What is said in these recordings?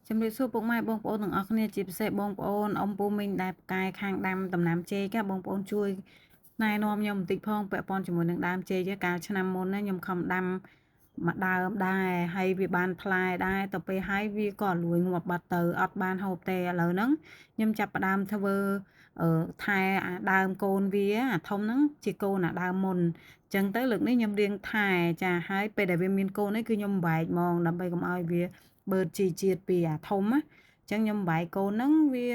ជំរាបសួរពុកម៉ែបងប្អូនទាំងអស់គ្នាជាពិសេសបងប្អូនអ៊ំពូមីងដែលផ្កាយខាងដាំដំណាំចេកបងប្អូនជួយណែនាំខ្ញុំបន្តិចផងពាក់ព័ន្ធជាមួយនឹងដើមចេកកាលឆ្នាំមុនណាខ្ញុំខំដាំមួយដើមដែរហើយវាបានផ្លែដែរទៅពេលហើយវាក៏លួយងាប់បាត់ទៅអត់បានហូបទេឥឡូវហ្នឹងខ្ញុំចាប់ផ្ដើមធ្វើថែអាដើមកូនវាអាធំហ្នឹងជាកូនអាដើមមុនអញ្ចឹងទៅលើកនេះខ្ញុំរៀងថែចាហើយពេលដែលវាមានកូននេះគឺខ្ញុំបែកហ្មងដើម្បីកុំឲ្យវាបឺតជីជាតិពីអាធំណាអញ្ចឹងខ្ញុំបែកកូនហ្នឹងវា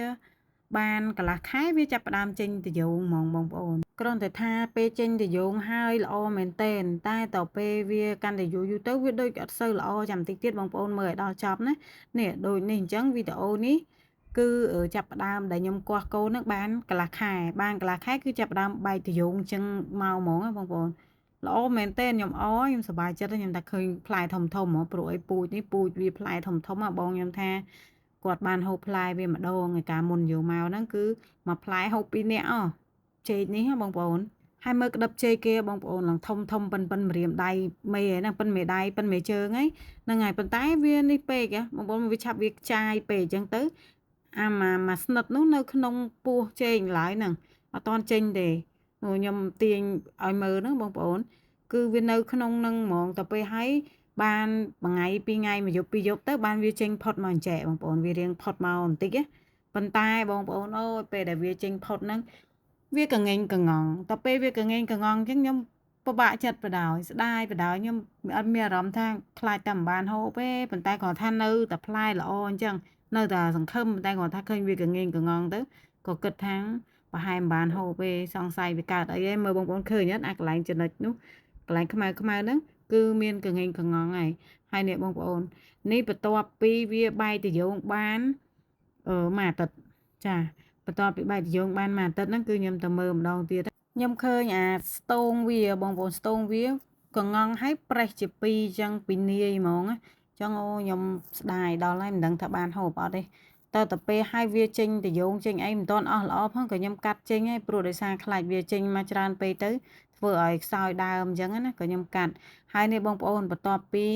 បានកន្លះខែវាចាប់ផ្ដើមចេញត្រយងហ្មងបងប្អូនគ្រាន់តែថាពេលចេញត្រយងហើយល្អមែនទែនតែតពេលវាកាន់តែយូរយូរទៅវាដូចអត់សូវល្អចាំតិចទៀតបងប្អូនមើលឲ្យដល់ចប់ណានេះដូចនេះអញ្ចឹងវីដេអូនេះគឺចាប់ផ្ដើមដែលខ្ញុំគាស់កូនហ្នឹងបានកន្លះខែបានកន្លះខែគឺចាប់ផ្ដើមបែកត្រយងអញ្ចឹងមកហ្មងណាបងប្អូនល្អមែនទែនខ្ញុំអខ្ញុំសប្បាយចិត្តខ្ញុំតែឃើញផ្លែធំធំហ្មងព្រោះអីពូជនេះពូជវាផ្លែធំធំហ៎បងខ្ញុំថាគាត់បានហូបផ្លែវាម្ដងឯកាមុនយកមកហ្នឹងគឺមួយផ្លែហូបពីរនាក់អស់ចេកនេះហ៎បងប្អូនហើយមើលក្តឹបចេកគេបងប្អូនឡើងធំធំប៉ិនប៉ិនម្រាមដៃមេហ្នឹងប៉ិនមេដៃប៉ិនមេជើងហ្នឹងហើយប៉ុន្តែវានេះពេកបងប្អូនវាឆាប់វាខ្ចាយពេកអញ្ចឹងទៅអាមួយស្និតនោះនៅក្នុងពោះចេកឡើយហ្នឹងអត់តន់ចេញទេខ្ញុំទាញឲ្យមើលហ្នឹងបងប្អូនគឺវានៅក្នុងនឹងហ្មងទៅពេលហើយបានមួយថ្ងៃពីរថ្ងៃមួយយប់ពីរយប់ទៅបានវាចេញផុតមកអញ្ចែកបងប្អូនវារៀងផុតមកបន្តិចណាប៉ុន្តែបងប្អូនអើយពេលដែលវាចេញផុតហ្នឹងវាកងេងកងងតែពេលវាកងេងកងងអញ្ចឹងខ្ញុំពិបាកចិត្តបដ ாய் ស្ដាយបដ ாய் ខ្ញុំអត់មានអារម្មណ៍ថាខ្លាចតែមិនបានហូបទេប៉ុន្តែគ្រាន់ថានៅតែផ្លែល្អអញ្ចឹងនៅតែសង្ឃឹមប៉ុន្តែគ្រាន់ថាឃើញវាកងេងកងងទៅក៏គិតថាប្រហែលមិនបានហូបទេសង្ស័យវាកើតអីឯងមើលបងប្អូនឃើញអត់អាកន្លែងចំណុចនោះកន្លែងខ្មៅខ្មៅហ្នឹងគឺមានកងេងកងងហើយហើយនេះបងប្អូននេះបន្ទាប់ពីវាបែកត្រយងបានអឺមួយអាទិត្យចាបន្ទាប់ពីបែកត្រយងបានមួយអាទិត្យហ្នឹងគឺខ្ញុំទៅមើលម្ដងទៀតខ្ញុំឃើញអាស្ទងវាបងប្អូនស្ទងវាកងងហើយប្រេះជាពីរអញ្ចឹងពីនាយហ្មងអញ្ចឹងអូខ្ញុំស្ដាយដល់ហើយមិនដឹងថាបានហូបអត់ទេតើទៅពេលឲ្យវាចេញត្រយងចេញអីមិនទាន់អស់ល្អផងក៏ខ្ញុំកាត់ចេញហើយព្រោះដោយសារខ្លាចវាចេញមកច្រើនពេកទៅធ្វើឲ្យខ្សោយដើមអញ្ចឹងណាក៏ខ្ញុំកាត់ហើយនេះបងប្អូនបន្ទាប់ពី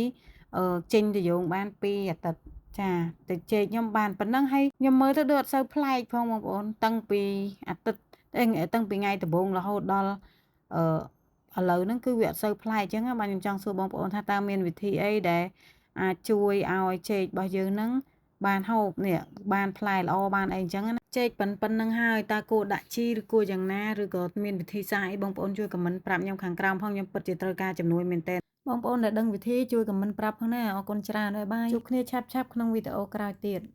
ចេញត្រយងបាន2អាទិត្យចាទៅចេកខ្ញុំបានប៉ុណ្ណឹងហើយខ្ញុំមើលទៅដូចអត់សូវប្លែកផងបងប្អូនតាំងពីអាទិត្យតាំងពីថ្ងៃដំបូងរហូតដល់អឺឥឡូវហ្នឹងគឺវាអត់សូវប្លែកអញ្ចឹងបាទខ្ញុំចង់សួរបងប្អូនថាតើមានវិធីអីដែលអាចជួយឲ្យចេករបស់យើងហ្នឹងបានហូបនេះបានផ្លែល្អបានអីអញ្ចឹងណាចេកប៉ុណ្្នឹងហើយតើគួរដាក់ជីឬគួរយ៉ាងណាឬក៏មានវិធីសាស្ត្រអីបងប្អូនជួយ comment ប្រាប់ខ្ញុំខាងក្រោមផងខ្ញុំពិតជាត្រូវការជំនួយមែនទែនបងប្អូនដែលដឹងវិធីជួយ comment ប្រាប់ផងណាអរគុណច្រើនហើយ bye ជួបគ្នាឆាប់ៗក្នុងវីដេអូក្រោយទៀត។